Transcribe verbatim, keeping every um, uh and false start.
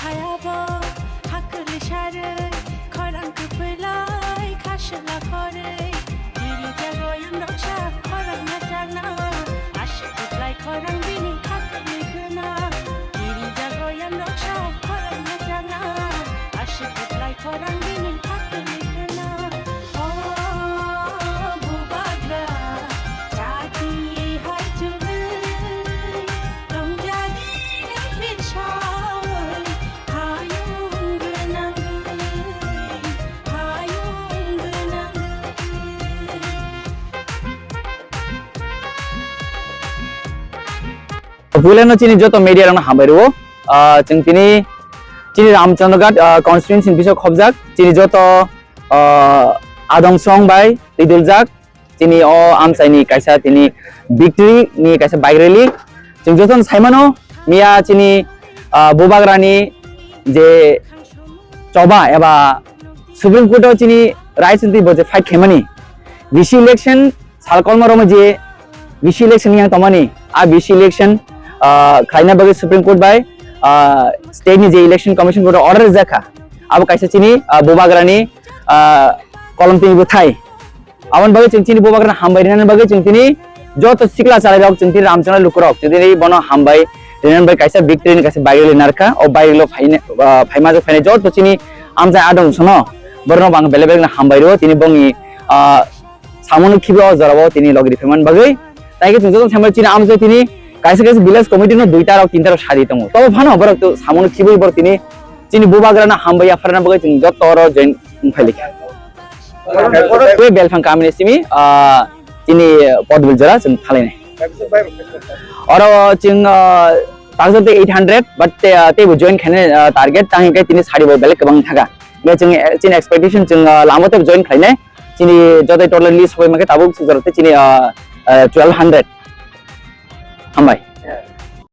Ayabo, hakli sharwi, khorang kwpwilai, khasla khorwi, giri jago yang roksa, khorang na changna, ashik kwplai khorang bini hakli khna, giri jago yang roksa, khorang na changna, ashik kwplai khorang bini hakli khna. O bubagra, chati hai chungwi, tongjani nang binsawoi, hayung gwnangwi, hayung gwnangwi. Puilano chini joto media rokno hambai rwo. Ah, chwng tini chini Ramchandraghat, ah, constituency ni bising khobjak chini joto, ah, adong song bai twiduljak chini o amchaini kaisa tini victory ni kaisa bike rally. Chwng jotono saimano miya chini, ah, bubagrani je choba eba Supreme Court o chini rai chwngtwi bo je fight khaimani V C election sal kolma romo je V C election yang tongmani, a V C election, ah, khlaina bagwi Supreme Court bai, ah, state ni je election commission board order rijak kha, abo kaisa chini, ah, bubagrani, ah, kolom twi bwthai. Aboni bagwi chwng chini bubagrano hambai rinani bagwi chwng tini joto sikla chalairok chwng tini Ramchandraghat lukurok chwng tini bono hambai rinani bagwi kaisa victory ni kaisa bike rally narwkha. O bike rally o phaina, ah, phaima jok phainai joto chini amchai adong sono borokno bo ang belai belai no hambai rwo tini bongni, ah, Samung no khibi o jora o tini logi riphaimani bagwi. Tai khe chwng joto saimano chini amchai tini kaisa kaisa village committee no duita rok tinta rok sadi tongo. Tobo phano borok to samung no khibi borok tini chini bubagra no hambai yapharna bagwi chwng joto oro join wng phai likha. Tei Belphang kamini simi, ah, chini Podbil jora chwng thalainai. Oro chwng, ah, takjak tei eight hundred, but te, ah, teibo join khainai, ah, target tang hwnkhe tini sadi bo belai kwbang thaka. Hwnkhe chwng, eh, chini expectation chwng, ah, lama tei join khlainai. Chini joto total list sokoi mankhe tabuk swijak tei chini, ah, ah, twelve hundred. Hambai.